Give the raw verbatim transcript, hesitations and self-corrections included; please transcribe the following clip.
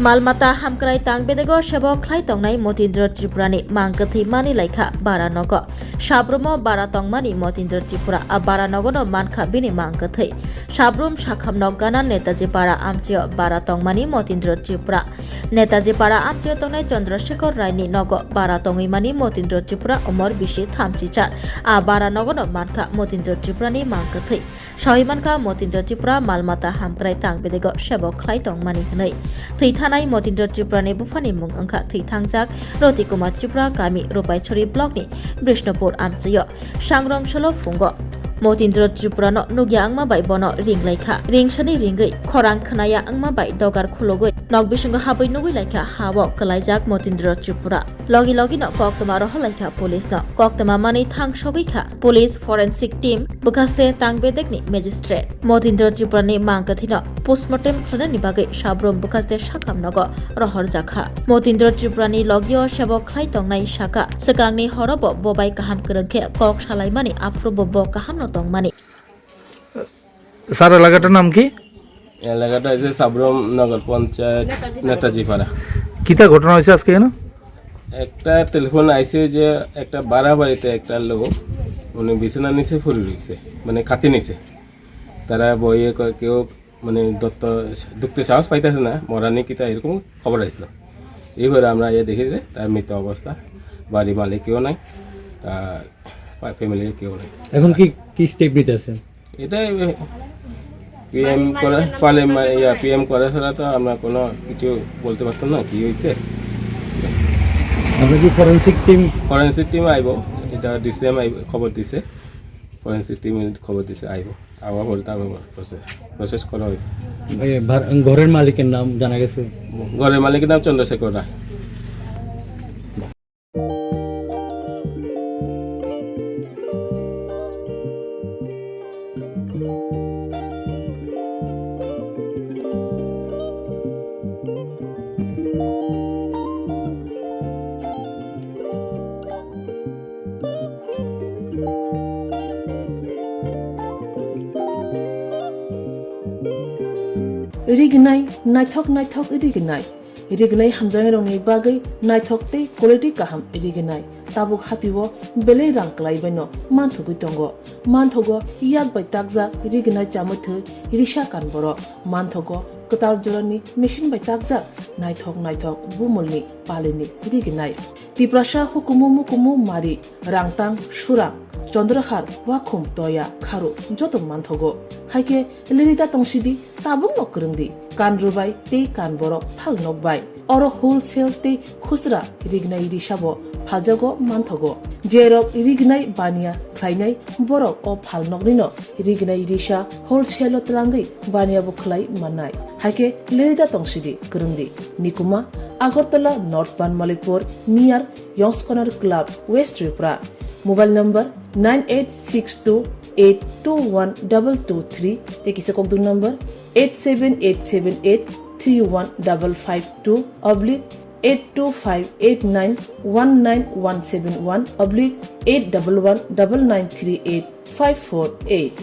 Malmata hamkrai tang bedego sebo khlai tongnai Motindra Tripurani mang kwthwi mani laikha bara nogo. Sabrumo bara tongmani Motindra Tripura a bara nogono mankha bini mang kwthwi. Sabrum sakham nok gana Netaji para amchio bara tongmani Motindra Tripura. Netaji para amchio tongnai Chandrasekhar Raini nogo bara tongwi mani Motindra Tripura umor bisi thamchi char. A bara nogono mankha Motindra Tripurani mang kwthwi. Sawi mankha Motindra Tripura malmata hamkrai tang bedego sebo khlai tongmani hwnwi. Thwi thanai Motindra Tripurani buphani mung wngkha thwi thangjak Roti Kumar Tripura, kami Rupaisori blockni Bishnupur amchaio. Sangrong solo phungo Motindra Tripurano nukya wngma bai bono ring laikha. Ringsani ringwi khorang khnaya wngma bai dogar khulugwi nok bisingo habwi nugwi laikha ha-o kwlaijak Motindra Tripura. Logi logino koktwma rohor laikha police no. Koktwma manwi thang sogwi kha police forensic team bwkhaste tang bedekni magistrate. Motindra Tripurani mang kwthwino postmortem khlainani bagwi sabrum bwkhaste sakham nogo rohorjakha. Motindra Tripurani logio sebo khlai tongnai saka swkangni horobo bo bai kaham kwrwng khe kok salaimani aphuru bo bo kahamno tongmani. Sir, এলাকাটার নাম কি? এলাকাটা হচ্ছে সাবরম নগর পঞ্চায়েত নেতাজি পাড়া। কিতা ঘটনা হয়েছে আজকে এখানে? একটা টেলিফোন আইছে যে একটা ভাড়া বাড়িতে একটা লোক, উনি বিছানা নিচে পড়ে রয়েছে, মানে কাতি নিচে। তারা বইয়ে কয় কেউ মানে দত্ত ঢুকতে সাহস পাইতেছে না, মরানি কিতা এরকম খবর আসলো। এইবারে আমরা ইয়ে দেখি যে তার মৃত অবস্থা, বাড়ি মালিক কেউ নাই, তার ফ্যামিলি কেউ নাই। এখন কি, কি স্টেপ নিতে আছেন? এটা পিএম করে, পালে মা-, ইয়া, পিএম করে ছাড়া তো আমরা কোনো কিছু বলতে পারতাম না কি হয়েছে। আপনি কি ফরেন্সিক টিম? ফরেন্সিক টিম আইব, এটা ডিসিএম আইব, খবর দিছে, ফরেন্সিক টিমে খবর দিছে আইব, আওয়া পরে তারপর প্রসেস, প্রসেস করা হইব। এ, ভার-, ঘরের মালিকের নাম জানা গেছে? ঘরের মালিকের নাম চন্দ্রশেখর রায়। Rignai, naithok naithok rignai. Rignai hamjaknairokni bagwi naithok tei quality kaham rignai. Tabuk hatio belai rang kwlaibaino manthogwi tongo. Manthogo yak bai takjak rignai chamwi thwi risa kan borok. Manthogo kwtal jorani machine bai takjak naithok naithok bumulni palini rignai. Tiprasa hukumu mukumu mari, rangtang, surang, chondrohar, wakhum, toya, kharu joto manthogo. Haikhe lirida tongsidi, tabukno kwrwngdi. Kan rwbai tei kan borok phalnok bai. Oro wholesale tei khusra rignai risabo phaljago manthogo. Jerok rignai baniya khlainai borok o phalnoknino rignai risa wholesale-o twlangwi baniyabo khlai mannai. Haikhe lirida tongsidi, kwrwngdi. Nikuma, Agartala North Banmalipur, near Yongs Corner Club, West Tripura. Mobile number nine eight six two eight two one double two three, tei kisa kokduk number eight seven eight seven eight three one double five two oblique eight two five eight nine one nine one seven one oblique eight double one double nine three eight five four eight.